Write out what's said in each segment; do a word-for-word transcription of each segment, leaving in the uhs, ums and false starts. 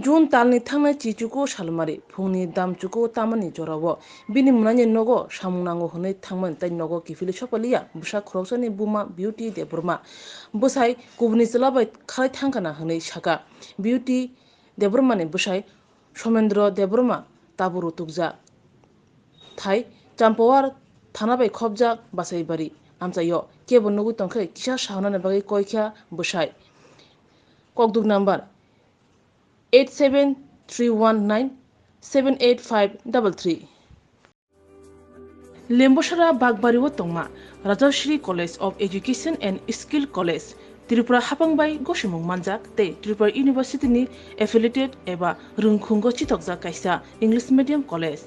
June talni thangnai chichuku salmari phungni damchuku tamani jorao bini mwnaini nogo samung nango hwnwi thangmani tei nogo kiphilwi sopaliya bwsa khoroksani buma Beauty Debbarma. Bwsai kubuni chwla bai khalai thangkhana hwnwi saka. Beauty Debbarmani bwsai Somendro Debbarma tabuk rutukjak. Thai Champawar thana bai khopjak Basaibari amchaio kebo nugwi tongkhe kisa sahonani bagwi koikha bwsai. Kokduk number eight seven three one nine seven eight five double three. Lembosara Bagbario tongma Rajashri College of Education and Skill College, Tripura hapang bai gosimung manjak tei Tripura University ni affiliated eba rwngkhungo chitokjak kaisa English medium college.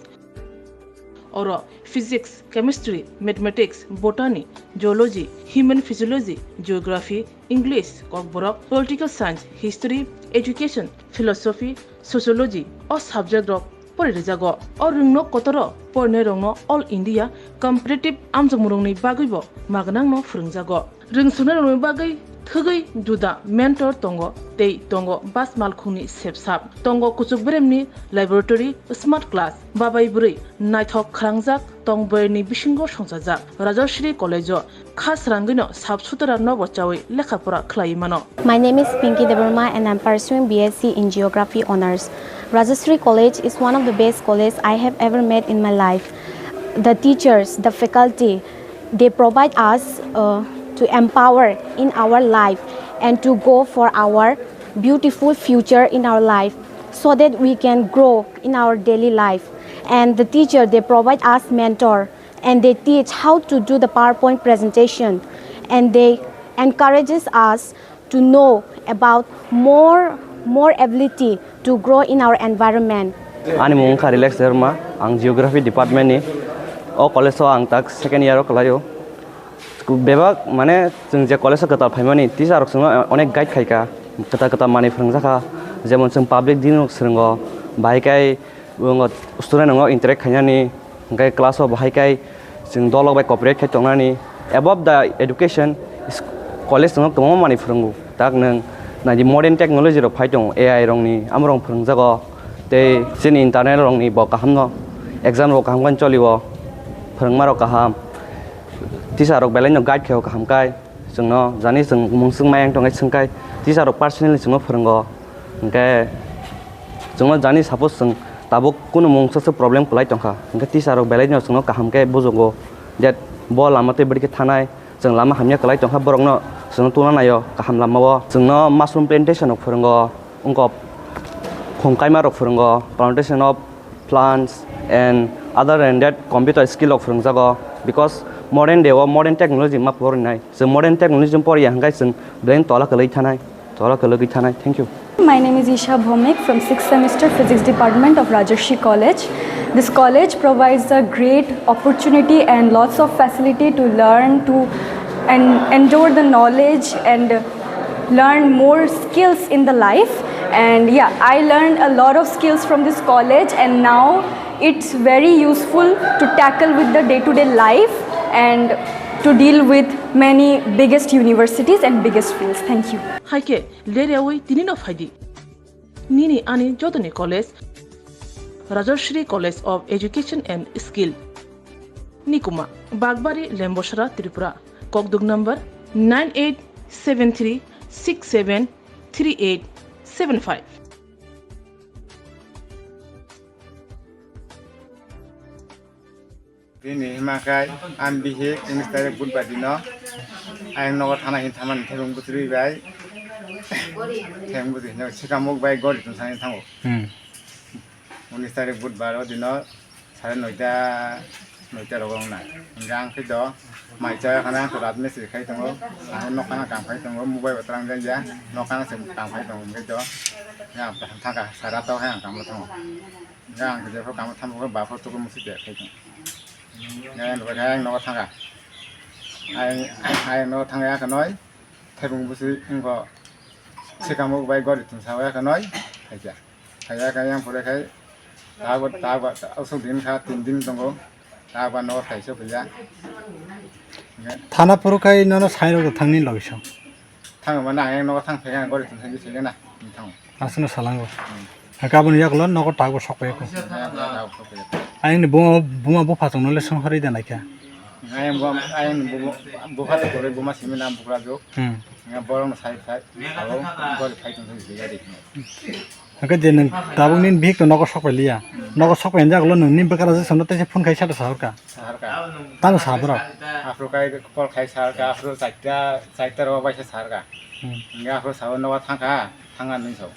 Oro physics, chemistry, mathematics, botany, zoology, human physiology, geography, English, kokborok, political science, history, education, philosophy, sociology o subject rok pori rijago. O rwngno kotoro porinairokno All India competitive amjokmungrokni bagwibo magnangno phwrwngjago. Rwngsuknairokni bagwi thwgwi juda mentor tongo tei tongo bas malkhungni sepsap, tongo kuchuk beremni laboratory, smart class, babai bwrwi naithok khalangjak tong bwrwini bisingo songchajak. Rajashri College-o kha srangwino sap sutra nobo chawi lekha pora khlaiwi mano. My name is Pinky Debbarma and I'm pursuing B S c in Geography Honours. Rajashri College is one of the best colleges I have ever met in my life. The teachers, the faculty, they provide us uh, to empower in our life and to go for our beautiful future in our life so that we can grow in our daily life. And the teacher, they provide us mentor and they teach how to do the PowerPoint presentation and they encourages us to know about more, more ability to grow in our environment. Ani mung wngkha Relax Debbarma, ang Geography Department ni. O college o ang tak second year o kwlaio. Bebak mane chwng je college o kwtal phaimani teacher rok chwngno onek guide khaika, kwtal kwtal manwi phwrwngjakha, jemon chwng public din rok swrwngo, bahai kai student rok interact khainani, hwnkhe class o bahai kai chwng dolok bai cooperate khai tongnani. Above the education, college chwngno kwbangma manwi phwrwngo. Tak nwng naidi modern technology rok phai tongo, A I rokni, amo rok phwrwngjago. Tei chini internal rokni bo kaham no, exam rok kaham khe cholio, phwrwngma rok kaham, teacher rok belai no guide khaio kaham kai. Chwngno jani chwng mungswk mayang tongkhe swngkhe teacher rok personally chwngno phwrwngo. Hwnkhe chwngno jani suppose chwng tabuk kunu mungsa se problem kwlai tongkha, hwnkhe teacher rok belai no chwngno kaham khe bujugo that bo lama tei bwrwi khe thanai, chwng lama hamya kwlai tongkha borokno chwngno tungna naio kaham lamao. Chwngno mushroom plantation rok phwrwngo, wngkok khum kaima rok phwrwngo, plantation of plants and other than that computer skill rok phwrwngjago, because modern day o modern technology ma porinai. So modern technology poriya hwnkhe chwng belai tola kwlwi thanai, tola kwlwgwi thanai. Thank you. My name is Isha Bhomik from sixth semester Physics Department of Rajarshi College. This college provides a great opportunity and lots of facility to learn, to and endure the knowledge and learn more skills in the life. And yeah, I learned a lot of skills from this college, and now it's very useful to tackle with the day-to-day life and to deal with many biggest universities and biggest fields. Thank you. Haikhe leryawi tinino phaidi. Nini ani jotoni college, Rajashri College of Education and Skill. Nikuma, Bagbari, Lembosara, Tripura. Kokduk number nine eight seven three six seven three eight seven five. Bini hima khai ang bihik unis tarik budbar dino ayang nogo thana hin thamani thebung bwtwi bai. Thebung bwtwi hino sikamuk bai gori tong sani thango. Hmm. Unis tarik budbar o dino sare noita, noita rogo wngnai. Hingke ang khe do mai cha khana ang rat mistri khai tongo. Ang nokha na kam khai tongo, mobile bo twlang jaya, nokha na se kam khai tongo hingke do. Ang thangka sara to hai ang kam thango. Hingke ang khe jepho kam thango ba pho tuku musi de khai tongo. Hingke ang nogo thangka. Ai, ai nogo thangya khe noi. Thebung busi wngkho. Sikamuk bai gori tong sawi khe noi. Khaikya. Kaya kaya pore khai, tago, tago, asuk din kha, tin din tongo, tago nogo kaisa puja. Thana phuru khai nono sairok thangni logisong. Thang mane ang nogo thang phega gori tong thang phega na, thang. Aswkno salango. Hmm. Hakhe aboni yagulo nogo tabuk sokpaiya kho. Tabuk sokpaiya. Ayangni buma, buma bupha chwngno le swnghorwi da naikha. Ayang buma, ayang buma, bupha chwngno le buma simi nam bukrajwk. Hmm. Nga borokno sai sai, abo gori phai tong thang sijak di. Hwnkhe je nwng tabuk nini bihik to nogo sokpai liya. Nogo sokpai hwnjak ulo nwng nini bwkrajwk songno teisa phone khai sada sahorkha. Saharkha. Tamo sa borok? Aphuru kai call khai saharkha, aphuru chaita, chaita rogo baisa saharkha. Hmm. Hwnkhe aphuru sao nogo thangkha, thangna nini sao.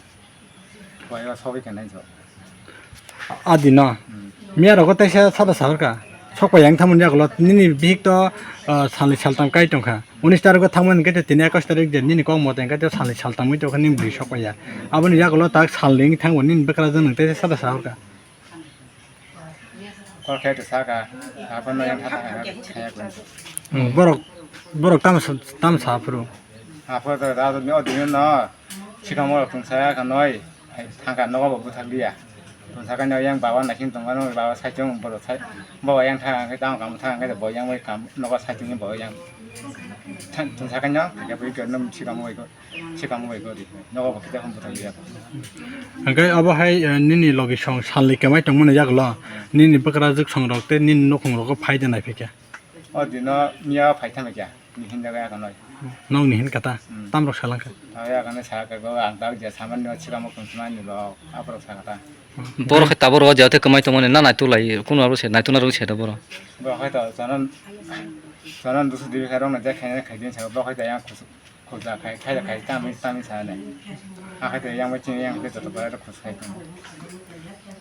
Boyaba sogwi khe nai sok. Adi no. Hmm. Miya rogo teisa sada saharkha. Sokpai yang thamani yagulo nini bihik to, ah, salni saltam kai tongkha. Unis tarikgo thangmani hwnkhe tini ekus tarik je nini kok mote hwnkhe salni saltam wngwi tongkha nini bwrwi sokpaiya. Aboni yagulo tak salni wngwi thangbo nini bwkrajwk nwng teisa sada saharkha. Kol khe to saka, aphano yang thata kha, kha, kha. Hmm, borok, borok tamo sa, tamo sa phuru. Aphuru to da, da, o dino no, sikamo rok tong saya kha noi, thangka nogo bo buthak liya. Tong saka no yang baba naising tong ano, baba sai tong, borok sai, baba yang thang khe tamo kam thang khe bo yang bai kam, nogo sai tong bo yang. Tong saka no, ya bui ke nom sikamo bai ko. Sikamo bai gori, nogo bo kisa hum bwtang liya. Hwnkhe abo hai, eh, nini logi song salni kemai tongmani yagulo, nini bwkrajwk song rok tei nini nukhung rogo phai de nai phikha. O dino miya phai thangkha, ni hinjaga yakanoi. Nokni hinkha ta, hmm, tamrok salangkha. Yakanoi salakha go ang tabuk je samani o sikamo kung simani rok, aborok sakha ta. Borok hai tabuk rogo jate kemai tongmani na naituk lai, kunu abo se naituk na rw se da borok. Borok hai to chanan, chanan dusu dibi khairok na je khaina khaidin sa borok hai to yang khusuk. Khulsa khai, khai, khai, tamni, tamni sa nai. Akhai te yang bai chini yang te joto bai khus khai tong.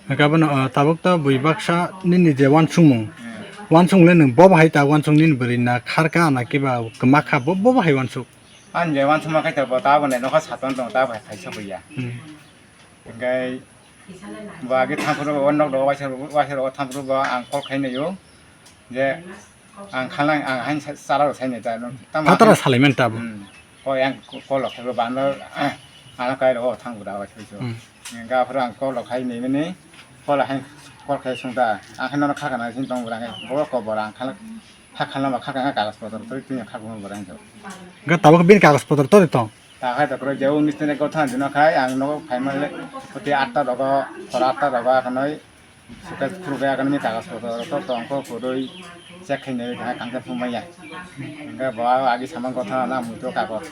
Hwnkhe abono, ah, tabuk to bui baksa nini je uansukmung. Hmm. Uansukmung le nwng bo bahai ta uansuk nini bwrwi na kharka na kiba kwma kha bo, bo bahai uansuk. Ani je uansukma khai ta bo ta bo ne nokha saton tong ta bai khai sa buya. Hmm. Hwnkhe bo age thampuru o nok do waisa, waisa ro thampuru bo ang call khai naio. Je ang khalai ang hain sa-, sara rok sai nai ta, no, tamo Phatara hain salai man ta bo. Hmm. Ko yang ko-, kolok khai bo bano, ano kai rok thang bura wa thoi so. Hmm. Ga phra ang kolok khai ni mini, kola hain kol khai sung ta. Ang hain no kha kana sin tong bura ngai. Bo ko bora ang khala, kha khala ba kha kana kagas potor toi tin kha ko bura ngai. Ga tabuk bin kagas potor toi tong. Ta khai ta kro jau ni tene ko than dino khai ang no khai ma le. Ko te atta rogo, phora atta rogo kanoi. Suka suka ya kan mi kagas potor to tongko kurui check khai nai kha kangsa phumaya. Hingga ba agi samang kotha na muto kago.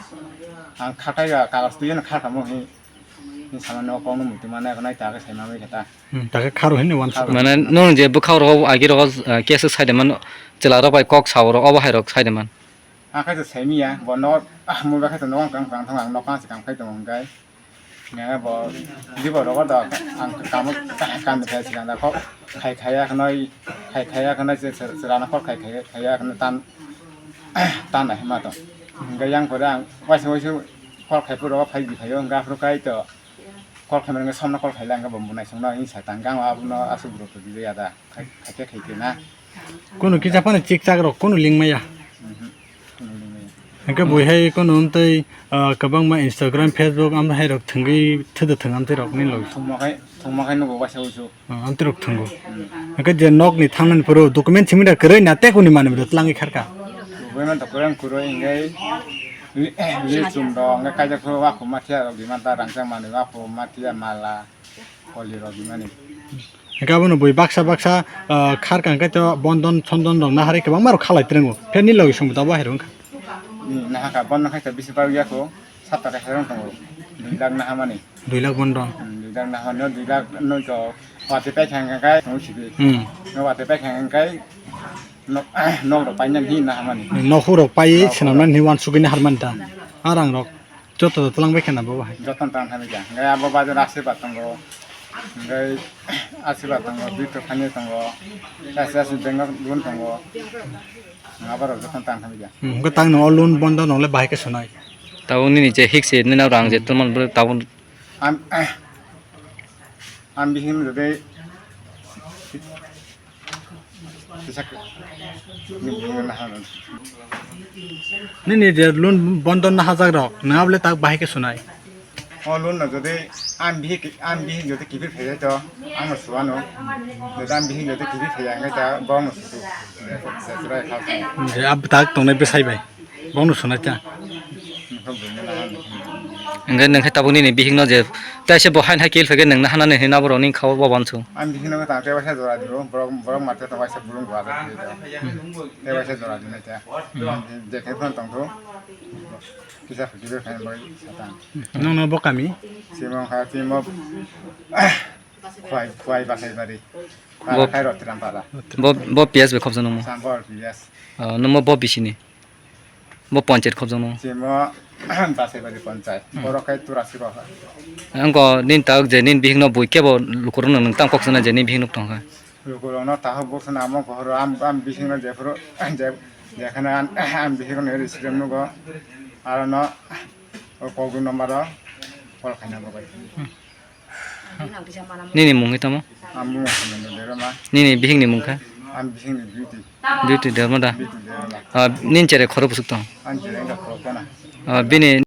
Ang khatai ya kagas tuyen kha kamo hi. Ni samang no kono muto mana kanai ta ka sai mamai kata. Hmm, ta ka kharo hin wan. Kharo. Mane nung je bwkhao rogo agi rogo, ah, case sai de man chwla rok bai kok sao rok obo hai rok sai de man. Ang khai to saimiya, bo no, ah, mui ba khai to no kang kang thang ang no kang se kang khai to hingkai. Nge bo, di bo rogo do, ang kamo, kam khai se kang da kho, khai khai ya khnoi, khai khai ya khnoi se, se, se rana kho khai khai, khai ya khnoi tan, tan na hima to. Hingkai yang pore ang, waisa waisa kho khai puro phai di khai yo, hingka phuru khai to, kol khaimani wngkha somno kol khailai wngkha bo naisingno wngwi sa tang khe ang abono aswk guruto rwya da khai khe khai khe na. Kunu kisa phano chikchak rok kunu lingmaya. Mhm. Kunu lingmaya. Hingke bui hai kunu wngtwi, ah, kwbangma Instagram, Facebook amtwi hai rok thwngwi thwda thwng amtwi rok ni logi. Thwngma khai, thwngma khai nugo waisa usu. Ah, amtwi rok thwngo. Hmm. Hingke je nok ni thangnani phuru document simi da kwrwi na tei kuni manwi da twlangwi kharka. Document to kwrwi kwrwi hingke Li, li chum rok, hingke kaijak phuru wakhuma thiya rok dimanta rangchak manwi wakhuma thiya mala, koli rok dimani. Hingke abono bui baksa baksa, ah, kharka hingke to bondon sondon rok naharwi kwbangma rok khalai twrwngo. Phiya ni logi songbo tabuk hai rok wngkha. Hmm, nahakha bondon khai to bisi bagwi yakho, satta khai rok tongo, dui lakh nahamani. Dui lakh bondon. Hmm, dui lakh nahamani, dui lakh no to wati pai kha hingke kai tong sidi. Hmm. No wati pai kha hingke kai Nok, nok rok painani hinwi naharmani. Nokhuk rok pai swnamnani hinwi uansugwi naharmani ta. A rang rok joto joto twlang bai kheno bo bahai. Jotono tang thani kha. Hingke abo bajar asirwad tongo. Hingke asirwad tongo, bito khainwi tongo. Kaisa kaisa bank o loan tongo. Abo rok jotono tang thani kha. Hmm, hingke tang no loan bondo no le bahai khe sonai. Tabuk nini je hik se nini rang je hmm twmani tabuk. Am, am bihim rode. Nini je loan bondo nahajak rok, nwng abole tak bahai khe sunai? O loan no jodi ang bihik, ang bihik jodi kiphil phai to, ang no suano. Jodi ang bihik jodi kiphil phai ya, ang ta bong no sutu. Je ab tak tongnai bwsai bai. Bong no sunai ta. Hwnkhe nwng khe tabuk nini bihikno je taisa bo hain hai kel phaikhe nwngno hanani hinwi naborokni kha o bo uansuk. Ang bihikno tang tei waisa jora di o, borok, borok mate tong waisa burung gua jak di o. Tei waisa jora di nai ta. Jekhe phano tong thung. Kisa phuti be khaina bagwi satang. Nwngno bo kami? Simo kha, simo. Khwai, khwai Basaibari. Bo Para khairok Tirampara. Bo, bo P S bai khobjaknai mo? Sampor P S. Ah, nwngmo bo bisini? Bo panchayat khobjaknai mo? Simo Basaibari panchayat. Hmm. Borok khai Turasi kok. Angko nini tak je nini bihikno bui kebo lukurokno nwng tang kok sana je nini bihikno tong kha. Lukurokno taho buk sana amo kohoro am, am bihikno jephuru je, jekhana am, am bihikno eri sirem nugo. Arono o kogwi nombaro call khaina bo bai. Hmm. Nini mung khe tamo? Ang mung khe Nini bihikni mung khe? Ang bihikni Beauty. Beauty Dharma da? Beauty Dharma. Ah, nini cherai khoro busuk tong? Ang cherai da khoro kana. Ah, bini